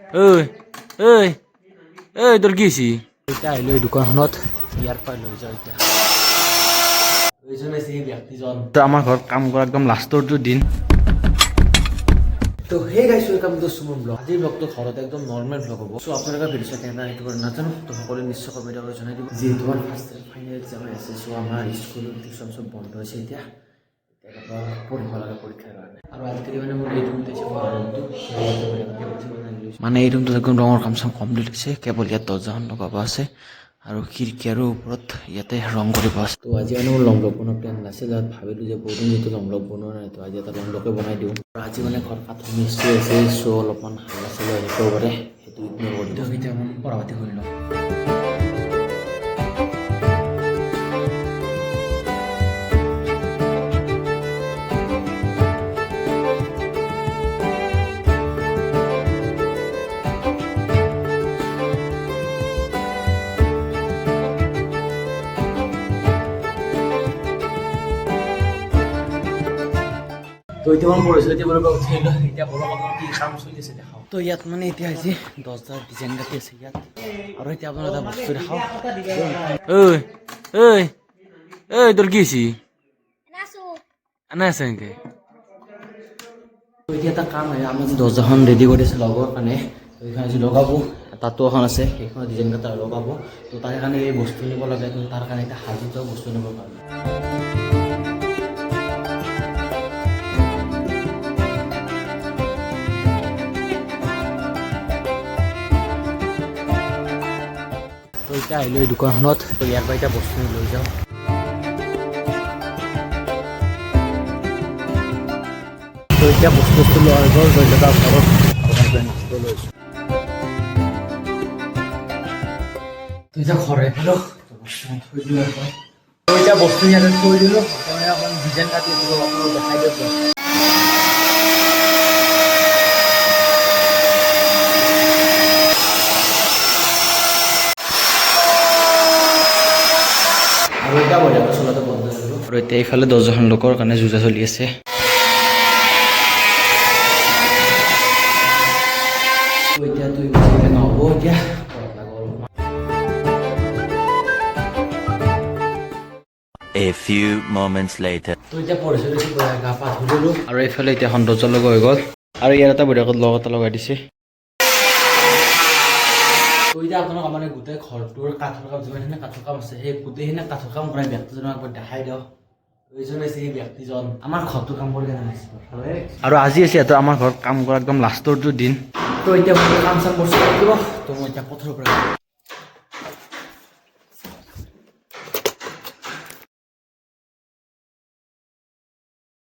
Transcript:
ঐ ঐ ঐ, তোৰ কি হৈছে? এতিয়া আহিলোঁ এই দোকানখনত, ইয়াৰ পৰা লৈ যাওঁ। এতিয়া এইজন হৈছে সেই ব্যক্তিজন। তো আমাৰ ঘৰত কাম কৰা একদম লাষ্টৰটো দিন। তো hey guys, welcome to Suman vlog। আজিৰ ব্লগটো ঘৰত একদম নৰ্মেল ব্লগ হ'ব। চ' আপোনালোকে ভিডিঅ' চাই কেনেকুৱা সেইটো বাৰু নাজানো। তো সকলোৱে নিশ্চয় কমেণ্ট কৰি জনাই দিব। যিহেতু আমাৰ ফাৰ্ষ্ট ফাইনেল এক্সাম হৈ আছে, চ' আমাৰ স্কুল টিউশ্যন চব বন্ধ হৈছে। এতিয়া এতিয়া পঢ়িব লাগে পৰীক্ষাৰ কাৰণে। আৰু আজিকালি মানে মোৰ এই ৰুমটো হৈছে পঢ়া ৰুমটো। মানে এই ৰুমটোত একদম ৰঙৰ কাম চাম কমপ্লিট হৈছে। কেৱল ইয়াত দৰ্জাখন লগাব আছে আৰু খিৰিকী আৰু ওপৰত ইয়াতে ৰং কৰিব আছে। তো আজি মানে মোৰ লং ব্লগ বনোৱাৰ প্লেন নাছিল। তাত ভাবিলোঁ যে বহুত দিন যিহেতু লং ব্লগ বনোৱা নাই, তো আজি এটা লং ব্লগে বনাই দিওঁ। আৰু আজি মানে ঘৰত কাঠৰ মিস্ত্ৰী আছে, চ' অলপমান হাল্লা চাল্লা হৈ থাকিব পাৰে, সেইটো ইগন'ৰ কৰি দিওঁ। এতিয়া অকণমান পঢ়া পাতি কৰি লওঁ। তো এতিয়া মই পঢ়িছিলোঁ, এতিয়া পৰা উঠি আহিলোঁ। এতিয়া বলক, আপোনাৰ কি কাম চলি আছে দেখাওঁ। তো ইয়াত মানে এতিয়া হৈছে দহটা ডিজাইন কাটি আছে ইয়াত। আৰু এতিয়া আপোনাৰ এটা বস্তু দেখাওঁ। ঐ ঐ ঐ, তোৰ কি হৈছে? এনে আছে নেকি? তো এতিয়া এটা কাম হয়, আমি আজি দৰ্জাখন ৰেডি কৰি আছোঁ লগোৱাৰ কাৰণে। তো এইখন আজি লগাব। তাতো এখন আছে, সেইখনত ডিজাইন কাটা লগাব। তো তাৰ কাৰণে এই বস্তু নিব লাগে। তো তাৰ কাৰণে এতিয়া সাজু যাওঁ বস্তু নিবৰ কাৰণে। তো এতিয়া আহিলোঁ এই দোকানখনত। তো ইয়াৰ পৰা এতিয়া বস্তু লৈ যাওঁ। তো এতিয়া বস্তু বস্তু লোৱা হৈ গ'ল। তো এতিয়া যাওঁ ঘৰত আৰু লৈছোঁ। তো এতিয়া ঘৰ আহি পালোঁ। তো বস্তু থৈ দিলোঁ এখন। তো এতিয়া বস্তু ইয়াতে থৈ দিলোঁ। এতিয়া মানে অকণ ডিজাইন কাটি আছিলোঁ, আপোনালোক দেখাই দিয়ক। আৰু এতিয়া বঢ়িয়াকৈ চলাটো বন্ধ কৰিলোঁ। আৰু এতিয়া এইফালে দৰ্জাখন লোকৰ কাৰণে যুঁজা চলি আছে। তো এতিয়াতো বেছিকৈ নহ'ব, এতিয়া ঘৰত লাগো অলপমান। A few moments later. তো এতিয়া পঢ়িছোঁ বেছি, গা পা ধুই ল'লোঁ। আৰু এইফালে এতিয়া এখন দৰ্জা লগোৱা হৈ গ'ল আৰু ইয়াত এটা বঢ়িয়াকৈ লগ এটা লগাই দিছে। তো এতিয়া আপোনাক আমাৰ গোটেই ঘৰটোৰ কাঠৰ কাম, যিমানখিনি কাঠৰ কাম আছে, সেই গোটেইখিনি কাঠৰ কাম কৰা ব্যক্তিজনক একবাৰ দেখাই দিয়ক। এইজন হৈছে সেই ব্যক্তিজন, আমাৰ ঘৰটোৰ কাম কৰি কেনে আহিছে। আৰু আজি আছে ইয়াতে আমাৰ ঘৰত কাম কৰা একদম লাষ্টৰটো দিন। তো এতিয়া মই কাম চাম বস্তু লাগিব। তো মই এতিয়া পথাৰৰ পৰা